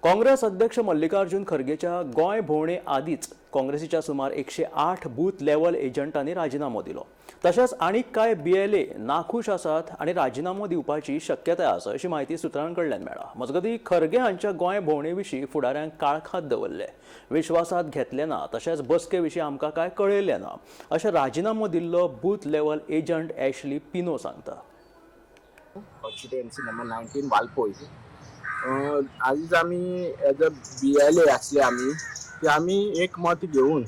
काँग्रेस अध्यक्ष मल्लिकार्जुन खरगेच्या गोंय भोंवणे आदींच काँग्रेसीच्या सुमार 108 बूथ लेव्हल एजंटांनी राजिनामो दिलो. तशेंच आनीक कांय बीएलए नाखूश आसात आनी राजिनामो दिवपाची शक्यताय आसा, अशी म्हायती सुत्रां कडल्यान मेळ्ळा. मजगतीं, खरगे हांच्या गोंय भोंवणे विशीं फुडाऱ्यांक काळखांत दवरले, विश्वासात घेतले ना, तशेंच बसके विशीं आमकां कांय कळयलें ना, अशें राजिनामो दिल्लो बूथ लेव्हल एजंट एशली पिनो सांगता. Constituency number 19, वालपोय. आयज आमी एज अ बीएलए आसले आमी की आमी एक मत घेवन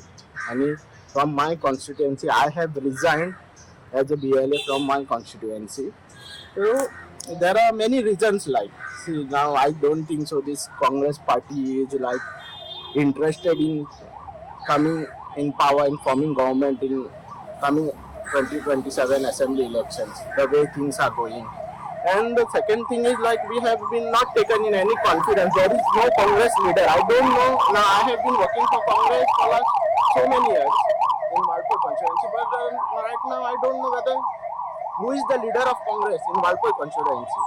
आनी from my constituency I have resigned as a BLA from my constituency. So there are many reasons. Like, see, now I don't think so this Congress party is like interested in coming in power and forming government in coming 2027 assembly elections, the way things are going. And the second thing is, like, we have been not taken in any confidence. There is no Congress leader. I don't know. Now I have been working for Congress for last so many years in Valpoi constituency, but right now I don't know whether who is the leader of Congress in Valpoi constituency.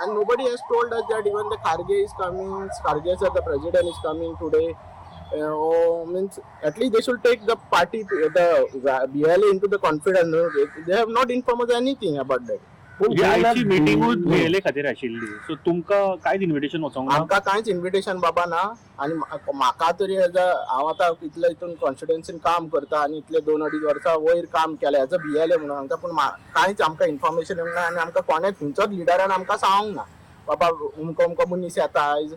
And nobody has told us that even the Kharge is coming, Kharge sir, the president, is coming today. Or means at least they should take the party, the BLA into the confidence. No? They have not informed us anything about that. म्हणजे आयची मिटिंगूच BLA खातीर आशिल्ली, so तुमकां कांयच invitation वचोंक ना? आमकां कांयच इन्व्हिटेशन बाबा ना. आनी म्हाका तरी एज अ हांव आतां इतले हितून कॉन्स्टिट्युएन्सीन काम करता आनी इतले दोन अडीच वर्सां वयर काम केलें एज अ बीएलए म्हणून सांगता, पूण कांयच आमकां इन्फॉर्मेशन येवंक ना आनी आमकां कोणेच खंयचोच लिडरान आमकां सांगूंक ना, बाबा अमको अमको मनीस येता आयज,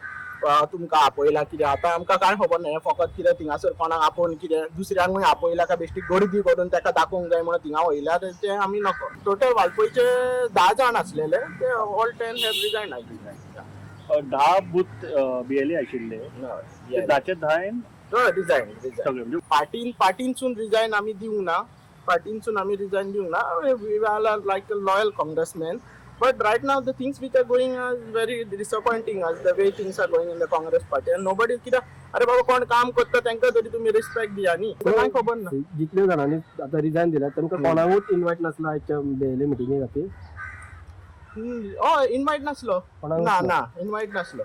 तुमकां आपयला कितें. आतां आमकां कांय खबर ना. हें फकत कितें थिंगासर कोणाक आपोवन कितें दुसऱ्यांकूय आपयला काय बेश्टी गर्दी करून ताका दाखोवंक जाय म्हणून थिंगा वयल्या, तें आमी नको. टोटल वाळपयचे 10 जाण आसलेले, ते ऑल 10 have resign आयज. 10 बूथ बीएलए आशिल्ले, ते 10चे 10 रिजायन रिजायन. सगळे म्हणजे पार्टीन पार्टीनसून रिजायन आमी दिवंक ना. पार्टीनसून आमी रिजायन दिवंक ना. We are like a loyal Congressman, but right now the things which are going are very disappointing, as the way things are going in the Congress party, and nobody, कित्याक अरे बाबा, कोण काम करता तांकां तरी तुमी रिस्पेक्ट दिया न्ही. कांय खबर ना. जितले जाणांनी आतां रिजायन दिला, तांकां कोणाकूच इन्वायट नासलो आयच्या बीएलए मिटिंगे खातीर? हय, इनवायट नासलो. कोणाकूच ना. ना. ना, इनवायट नासलो.